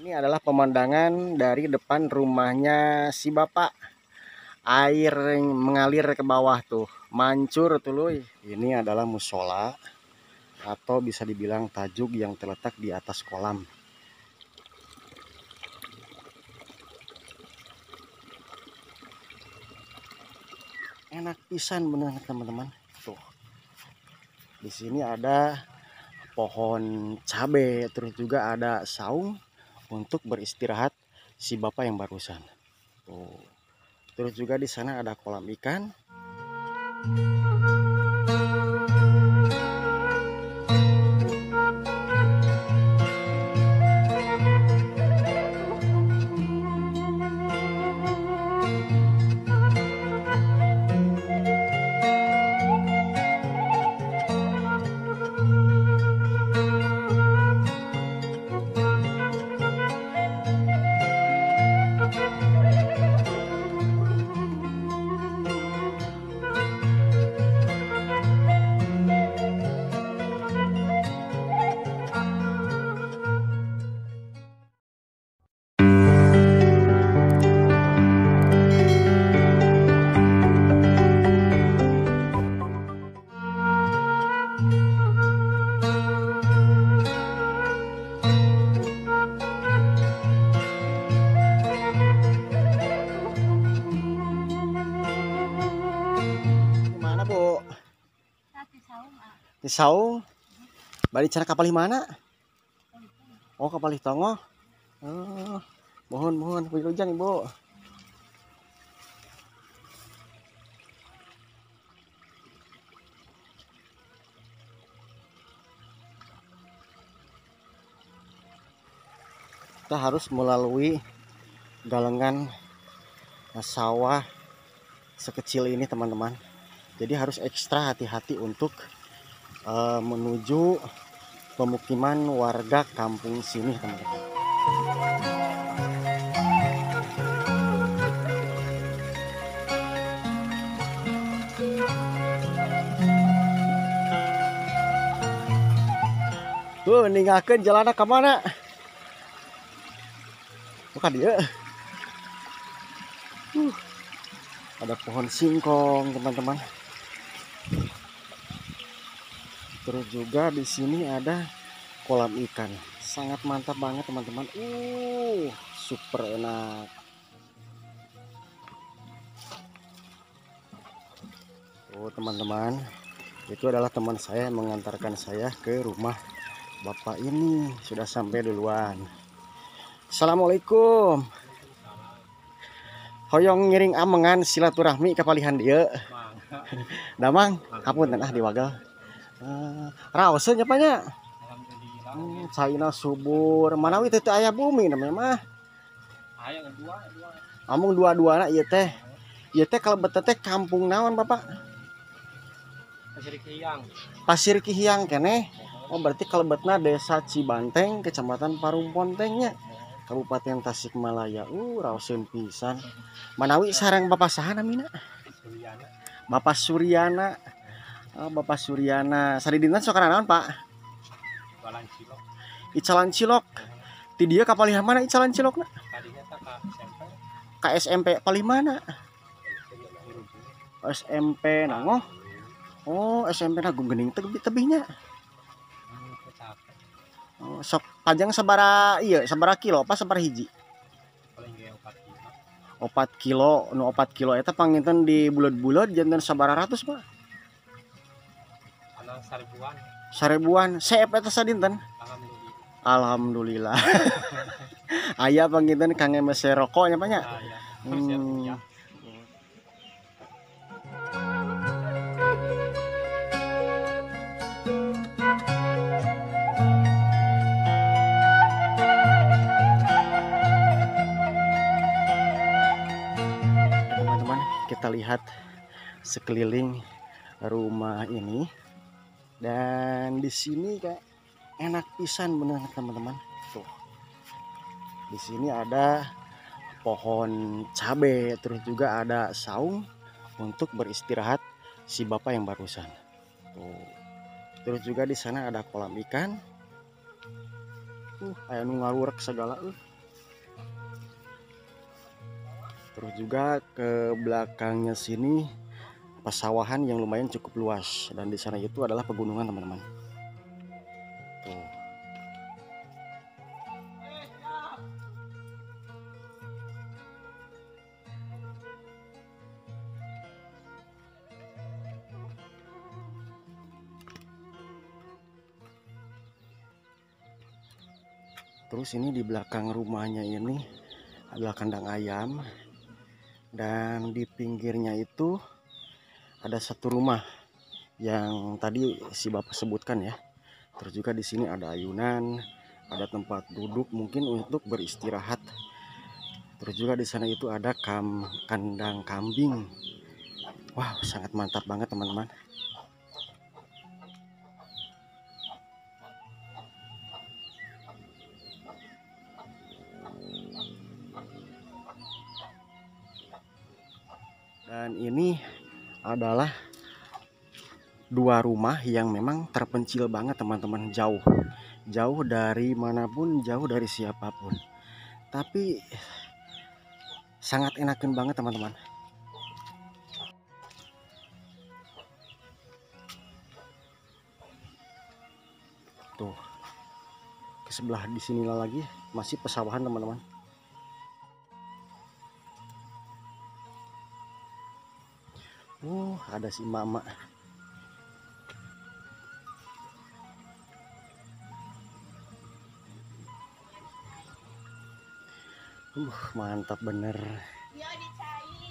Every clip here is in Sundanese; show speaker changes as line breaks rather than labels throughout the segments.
Ini adalah pemandangan dari depan rumahnya si bapak. Air mengalir ke bawah tuh, mancur tuh luy. Ini adalah musola atau bisa dibilang tajuk yang terletak di atas kolam. Enak pisan bener teman-teman. Tuh. Di sini ada pohon cabe, terus juga ada saung untuk beristirahat si bapak yang barusan. Tuh. Terus juga di sana ada kolam ikan. Di saung, bari cara kapalih mana? Oh, kapalih tongoh. Oh, mohon mohon wilujeng Ibu. Kita harus melalui galengan sawah sekecil ini teman-teman. Jadi harus ekstra hati-hati untuk menuju pemukiman warga kampung sini teman-teman. Tuh ninggalkeun jalanna ka mana? Bukan dia. Ada pohon singkong teman-teman. Terus juga di sini ada kolam ikan. Sangat mantap banget teman-teman. Super enak. Oh teman-teman, itu adalah teman saya yang mengantarkan saya ke rumah bapak ini. Sudah sampai duluan. Assalamualaikum. Hoyong ngiring amengan silaturahmi kapalihan dieu. Damang, hapunten ah diwagel. Raoseun nya nya. Caina subur, manawi teh teu aya bumi namanya mah.
Aya dua.
Amung dua-duana ieu teh. Ieu teh kalebet teh kampung naon Bapak?
Pasir Kihiang.
Pasir Kihiang keneh. Oh berarti kalebetna Desa Cibanteng, Kecamatan Parungponteng nya. Kabupaten Tasikmalaya. Raoseun pisan. Manawi sareng Bapak saha namina?
Suryana.
Bapak Suryana. Oh, Bapak Suryana. Sadidinten sok naon, Pak?
Icalan cilok.
Icalan cilok. Ti dieu ka palih mana icalan cilokna?
Tadinya teh ka SMP.
Ka SMP palih mana? SMP nangoh. Oh, SMP na geuning tebih-tebihnya. Oh, sok panjang sabara ieu, sabara kilo apa sabara hiji?
Paling ge 4 kilo.
4 kilo, nu 4 kilo eta panginten di buleud-buleud janten sabara ratus, Pak?
Seribuan.
Seribuan. Seep eta sadinten?
Alhamdulillah.
Alhamdulillah. Aya panginten kangge mese rokok nya Pak nya? Teman-teman, kita lihat sekeliling rumah ini. Dan di sini kayak enak pisan bener teman-teman. Tuh. Di sini ada pohon cabe, terus juga ada saung untuk beristirahat si bapak yang barusan. Tuh. Terus juga di sana ada kolam ikan. Aya nu ngarurek segala. Terus juga ke belakangnya sini pesawahan yang lumayan cukup luas, dan di sana itu adalah pegunungan teman-teman. Tuh. Terus ini di belakang rumahnya ini adalah kandang ayam, dan di pinggirnya itu ada satu rumah yang tadi si bapak sebutkan ya. Terus juga di sini ada ayunan, ada tempat duduk mungkin untuk beristirahat. Terus juga di sana itu ada kandang kambing. Wow, sangat mantap banget teman-teman. Dan ini adalah dua rumah yang memang terpencil banget teman-teman, jauh. Jauh dari manapun, jauh dari siapapun. Tapi sangat enakan banget teman-teman. Tuh, ke sebelah di sini lagi masih pesawahan teman-teman. Ada si mama. Mantap bener.
Iya dicai.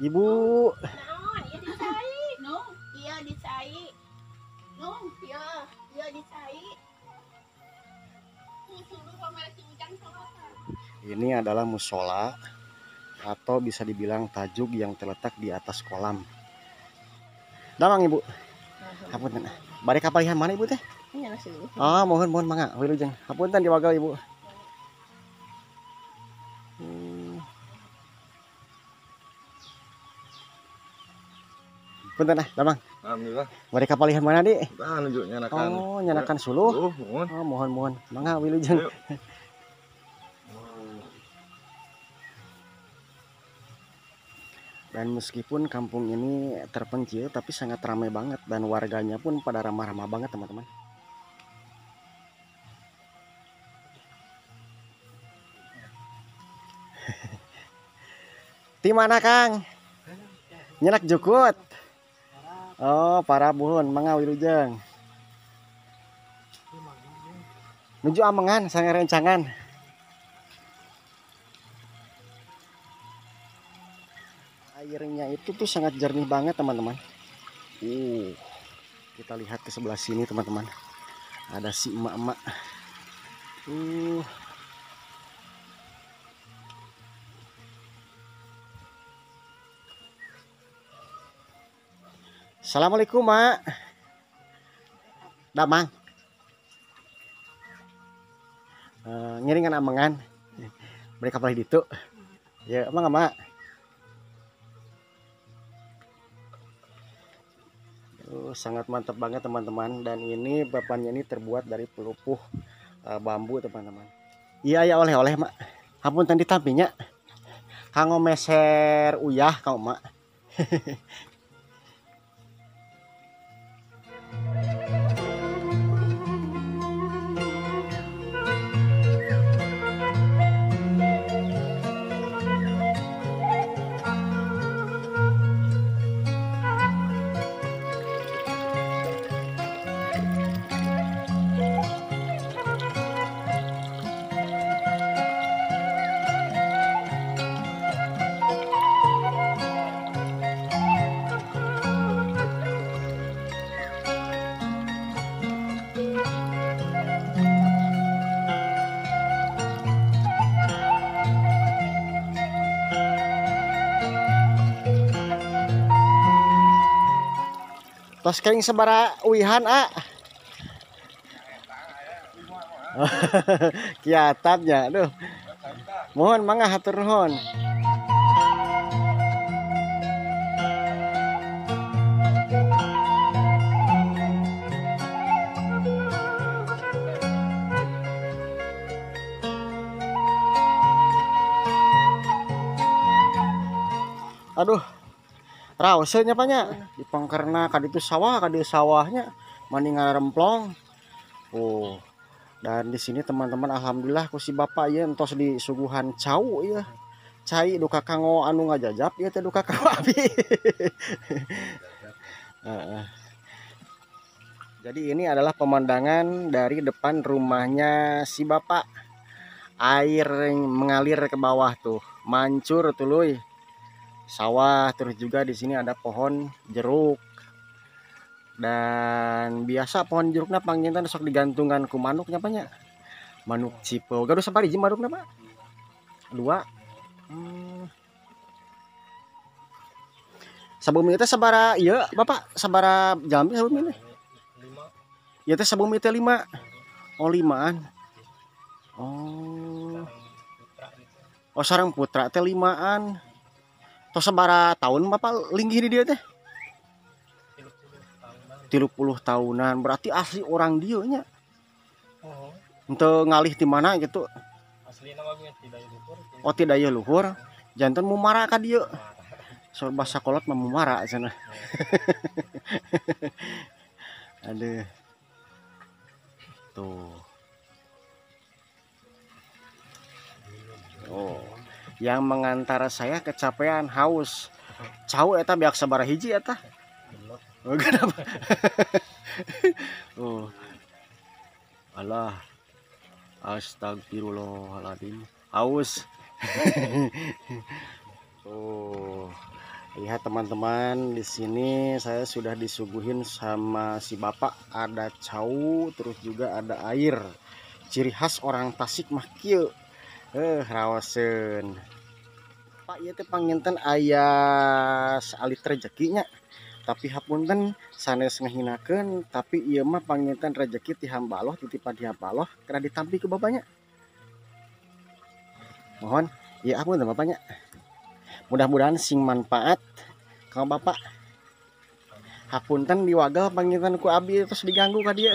Ibu.
Naon, iya dicai. No, iya dicai. No, iya, iya dicai.
Ini adalah musola atau bisa dibilang tajuk yang terletak di atas kolam. Damang ibu. Hapunten. Bari kapalihan mana ibu teh? Oh, mohon mohon mangga wilujeng. Hapunten diwagal ibu. Punten ah, damang.
Alhamdulillah.
Bari kapalihan mana, Dik?
Tah nuju nyanakan.
Oh, nyanakan suluh.
Mohon.
Oh, mohon mohon. Mangga wilujeng. Dan meskipun kampung ini terpencil, tapi sangat ramai banget dan warganya pun pada ramah-ramah banget teman-teman. Di mana Kang? Nyenak jukut. Oh, para buhun, mangga wilujeng. Nuju amengan sangat rencangan. Airnya itu tuh sangat jernih banget teman-teman. Kita lihat ke sebelah sini teman-teman. Ada si emak-emak. Assalamualaikum mak. Damang. Ngiringan amengan. Mereka palih ditu. Ya emang mak. Sangat mantap banget teman-teman. Dan ini papannya ini terbuat dari pelupuh bambu teman-teman. Iya ya oleh-oleh mak. Hapunten ditampinya. Kanggo meser uyah kau mak. Tos kering sabara uihan a. Kiatatnya aduh. Mohon mangga hatur nuhun. Aduh. Raoseun nya Pak nya. Di pengkerna ka ditu sawah, ka dieu sawahnya mani ngaremplong. Oh. Dan di sini teman-teman alhamdulillah ku si bapak ieu entos disuguhan cau ieu. Cai duka kanggo anu ngajajap ieu teh duka kanggo abi. Heeh. Jadi ini adalah pemandangan dari depan rumahnya si bapak. Air yang mengalir ke bawah tuh, mancur tuluy. Sawah, terus juga di sini ada pohon jeruk. Dan biasa pohon jerukna panginten sok digantungan ku manuk nya Pak nya. Manuk cipo. Gaduh sabaraha hiji manukna Pak? Dua. Sabumi teh sabaraha ieu Bapak? Sabaraha jalmi sabumi teh?
5.
Ieu teh sabumi teh 5. Oh, 5-an. Oh. Oh, sareng putra teh 5-an. Tos sabaraha tahun Bapak linggih di dieu teh? 30 tahunan. Berarti asli orang dieu nya.
Oh.
Henteu ngalih di mana gitu.
Asli nama gue tidak luhur.
Oh, tidak luhur. Janten mumara ka dieu. So bahasa kolot mah mumara cenah. Aduh. Tuh. Oh, yang mengantar saya kecapean haus. Cau eta beak sabaraha hiji eta? Oh, kenapa? Oh. Alah. Astagfirullahaladzim. Haus. Tuh. Lihat teman-teman, di sini saya sudah disuguhin sama si bapak, ada cau terus juga ada air. Ciri khas orang Tasik mah kieu. Raoseun. Pak ieu teh panginten aya saalit rezekinya. Tapi hapunten sanes ngahinakeun, tapi ieu mah panginten rezeki ti hamba Allah, titipan ti hamba Allah, kena ditampi ku bapaknya. Mohon, ieu hapunten bapaknya. Mudah-mudahan sing manfaat ka bapak. Hapunten diwagel panginten ku abi terus diganggu ka dieu.